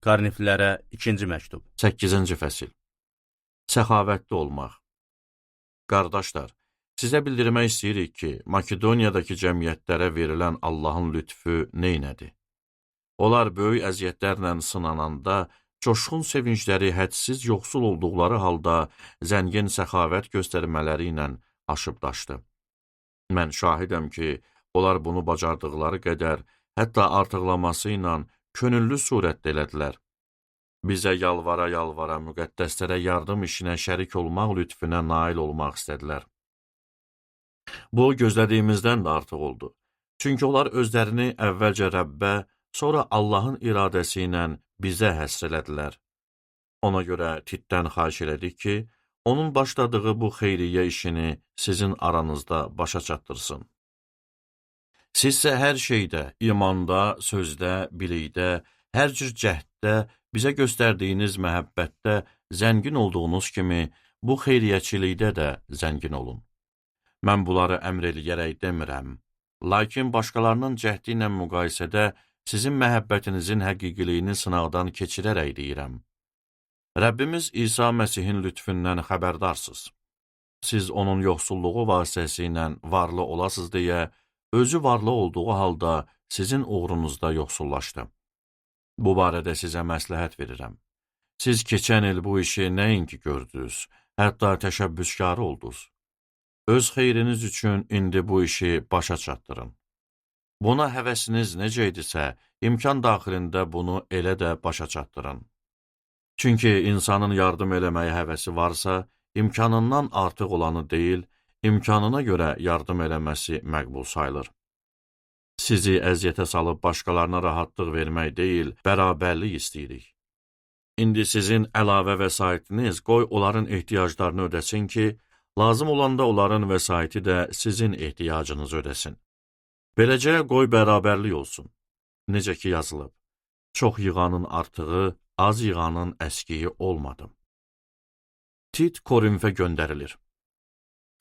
Korinflilərə 2-ci məktub. 8-ci fəsil. Səxavətli olmaq. Qardaşlar, sizə bildirmək istəyirik ki, Makedoniyadakı cəmiyyətlərə verilən Allahın lütfü neynədi? Onlar böyük əziyyətlərlə sınananda, coşqun sevincləri hədsiz yoxsul olduqları halda zəngin səxavət göstərmələri ilə aşıb daşdı. Mən şahidəm ki, onlar bunu bacardıqları qədər, hətta artıqlaması ilə könüllü surətdə elədilər. Bizə yalvara-yalvara müqəddəslərə yardım işinə şərik olmaq lütfünə nail olmaq istədilər. Bu, gözlədiyimizdən də artıq oldu. Çünki onlar özlərini əvvəlcə Rəbbə, sonra Allahın iradəsi ilə bizə həsr elədilər. Ona görə Titdən xahiş elədik ki, onun başladığı bu xeyriyyə işini sizin aranızda başa çatdırsın. Sizsə hər şeydə, imanda, sözdə, bilikdə, hər cür cəhddə, bizə göstərdiyiniz məhəbbətdə zəngin olduğunuz kimi, bu xeyriyyəçilikdə də zəngin olun. Mən bunları əmr eləyərək demirəm, lakin başqalarının cəhdi ilə müqayisədə sizin məhəbbətinizin həqiqiliyini sınaqdan keçirərək deyirəm. Rəbbimiz İsa Məsihin lütfündən xəbərdarsınız. Siz onun yoxsulluğu vasitəsilə varlı olasınız deyə, özü varlı olduğu halda sizin uğrunuzda yoxsullaşdı. Bu barədə sizə məsləhət verirəm. Siz keçən il bu işi nəinki gördünüz, hətta təşəbbüskarı oldunuz. Öz xeyriniz üçün indi bu işi başa çatdırın. Buna həvəsiniz necə idisə, imkan daxilində bunu elə də başa çatdırın. Çünki insanın yardım eləməyə həvəsi varsa, imkanından artıq olanı deyil, imkanına görə yardım eləməsi məqbul sayılır. Sizi əziyyətə salıb başqalarına rahatlıq vermək deyil, bərabərlik istəyirik. İndi sizin əlavə vəsaitiniz qoy onların ehtiyaclarını ödəsin ki, lazım olanda onların vəsaiti də sizin ehtiyacınızı ödəsin. Beləcə qoy bərabərlik olsun. Necə ki yazılıb, çox yığanın artığı, az yığanın əskiyi olmadı. Tit Korinfə göndərilir.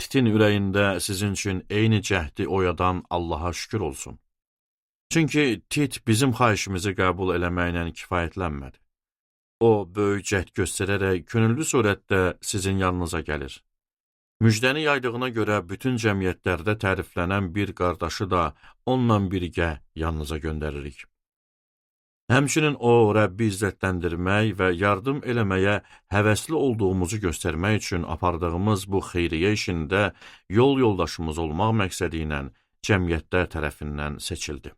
Titin ürəyində sizin üçün eyni cəhdi oyadan Allaha şükür olsun. Çünki Tit bizim xahişimizi qəbul eləməklə kifayətlənmədi. O, böyük cəhd göstərərək könüllü surətdə sizin yanınıza gəlir. Müjdəni yaydığına görə bütün cəmiyyətlərdə təriflənən bir qardaşı da onunla birgə yanınıza göndəririk. Həmçinin o, Rəbbi izzətləndirmək və yardım eləməyə həvəsli olduğumuzu göstərmək üçün apardığımız bu xeyriyyə işində yol yoldaşımız olmaq məqsədi ilə cəmiyyətlər tərəfindən seçildi.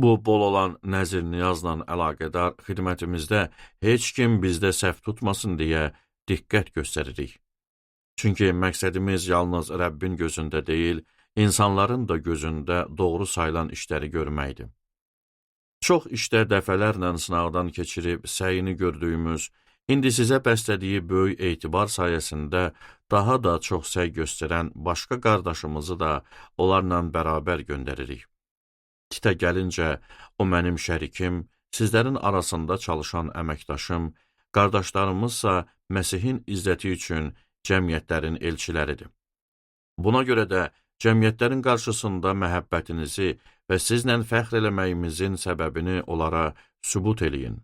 Bu, bol olan nəzir niyazla əlaqədar xidmətimizdə heç kim bizdə səhv tutmasın deyə diqqət göstəririk. Çünki məqsədimiz yalnız Rəbbin gözündə deyil, insanların da gözündə doğru sayılan işləri görməkdir. Çox işdə dəfələrlə sınaqdan keçirib səyini gördüyümüz, indi sizə bəslədiyi böyük etibar sayəsində daha da çox səy göstərən başqa qardaşımızı da onlarla bərabər göndəririk. Titə gəlincə, o mənim şərikim, sizlərin arasında çalışan əməkdaşım, qardaşlarımızsa Məsihin izzəti üçün cəmiyyətlərin elçiləridir. Buna görə də cəmiyyətlərin qarşısında məhəbbətinizi və sizlə fəxr eləməyimizin səbəbini onlara sübut eləyin.